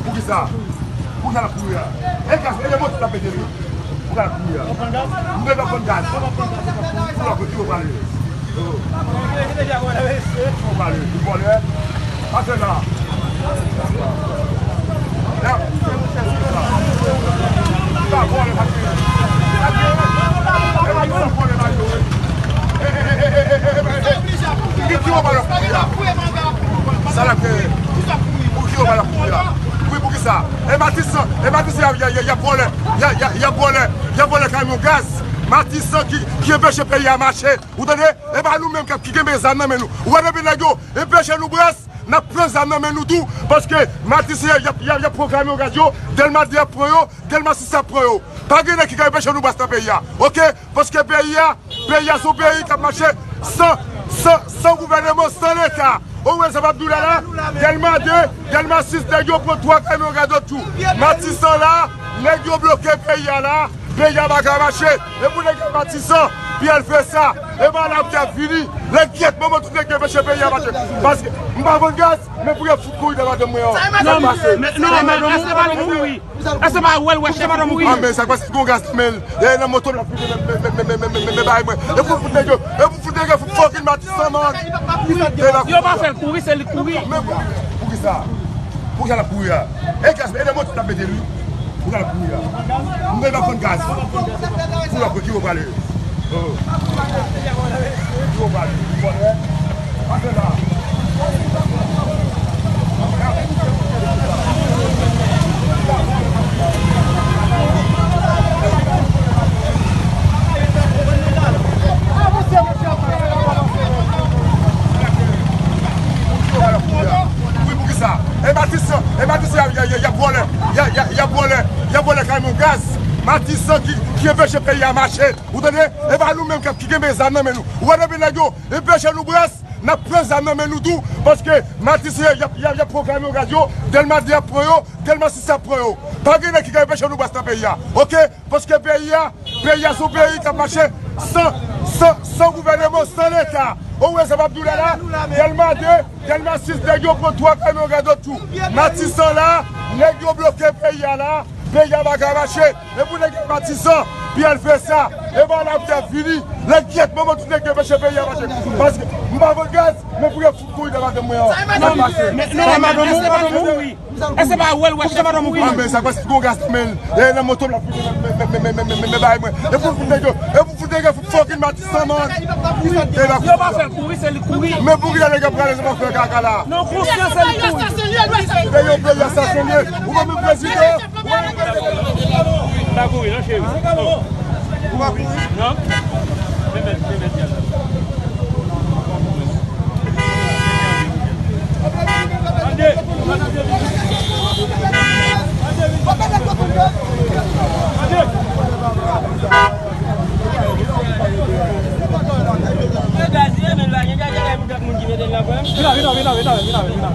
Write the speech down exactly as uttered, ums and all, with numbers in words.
Poukisa? Poukisa l ap kouri a? E gaz, e de moto l ap mete li. Poukisa l ap kouri a? M gen dwa pran gaz. Pou lòt ki yo prale. Yo prale. Yo vòlè. Pase la. La. Yo vòlè, pase. E pa yo vòlè, pa yo. E, e, e, e, e, e, e, e, e. Ki, ki yo prale kouri a? Sa la ke. Pou ki yo prale kouri a? Wi, poukisa? E Matisan, e Matisan, y a, y a, y a, y a vòlè, y a, y a, y a vòlè, y a vòlè kamyon gaz. Matisan ki, ki anpeche peyi a mache. Ou tande? E pa nou menm k ap, ki kenbe zam nan men nou. Ou wè depi nèg yo anpeche nou bras, n ap pran zam nan men nou tou. Paske Matisan, y ap, y ap, y ap pran kamyon gaz yo, Dèlma de ap pran yo, Dèlma sis ap pran yo. Pa gen nèg ki ka anpeche nou bras nan peyi a. Oke? Paske peyi a, peyi a se yon peyi k ap mache san, san, san gouvèneman, san Leta. Ou wè sa m ap di w la la? Dèlma de, Dèlma sis, nèg yo pran twa kamyon gaz lòt jou. Matisan la, nèg yo bloke peyi a la. Peyi a pa ka mache. E pou nèg yo Matisan, Pyè l fè sa. E pa la pou y ap vini. Lè gyèt manman tout nèg yo anpeche peyi a mache. Paske m pa vann gaz, men pou yo fout kouri nan madanm mwen an. Sa k pase? Non, men, non, men, èske pa nou kouri? Èske pa wè l wè chèf kouri? Ah, men sa k pase, gon gaz nan men l. E nan moto l ap file, men, men, men, bagay mwen. E pou fout nèg yo, e pou fout nèg yo, fout fucking Matisan, man. Yo pa fè l kouri, se li k kouri. Men pou, poukisa? Poukisa l ap kouri a? E gaz, e nan moto l ap mete li. Poukisa l ap kouri a? M gen dwa pran gaz. Pou lòt ki yo prale. Wi, poukisa? E Matisan, e Matisan, y a, y a, y a, y a vòlè, y a, y a, y a vòlè, y a vòlè kamyon gaz. Matisan ki, ki anpeche peyi a mache. Ou tande? E pa nou menm k ap, ki kenbe zam nan men nou. Ou wè depi nèg yo anpeche nou bras, n ap pran zam nan men nou tou. Paske Matisan, y ap, y ap, y ap pran kamyon gaz yo, Dèlma de ap pran yo, Dèlma sis ap pran yo. Pa gen nèg ki ka anpeche nou bras nan peyi a. Oke? Paske peyi a, peyi a se yon peyi k ap mache san, san, san gouvèneman, san Leta. Ou wè sa m ap di w la la? Dèlma de, Dèlma sis, nèg yo pran twa kamyon gaz lòt jou. Matisan la, nèg yo bloke peyi a la. Peyi a pa ka mache. E pou nèg yo Matisan, Pyè l fè sa. E pa la pou y ap vini. Lè gyèt manman tout nèg yo anpeche peyi a mache. Paske m pa vann gaz, men pou yo fout kouri nan madanm mwen an. Sa k pase? Non, men, non, men, èske pa nou kouri? Èske pa wè l wè chèf kouri? Ah, men sa k pase, gon gaz nan men l. E nan moto l ap file, men, men, men bagay mwen. E pou fout nèg yo, e pou fout nèg yo, fout fucking Matisan, man. Yo pa fè l kouri, se li k kouri. Men poukisa nèg yo prale, se pa fè kaka la? Non, konsyans se li k kouri. Peyi yo, peyi a sa se li. Ou pa menm prezidan. Pa kouri non, cheri. Ou pa kouri? Non. Remèt, remèt gaz la. Ande. Ande. Vin la, vin la, vin la, vin la, vin la.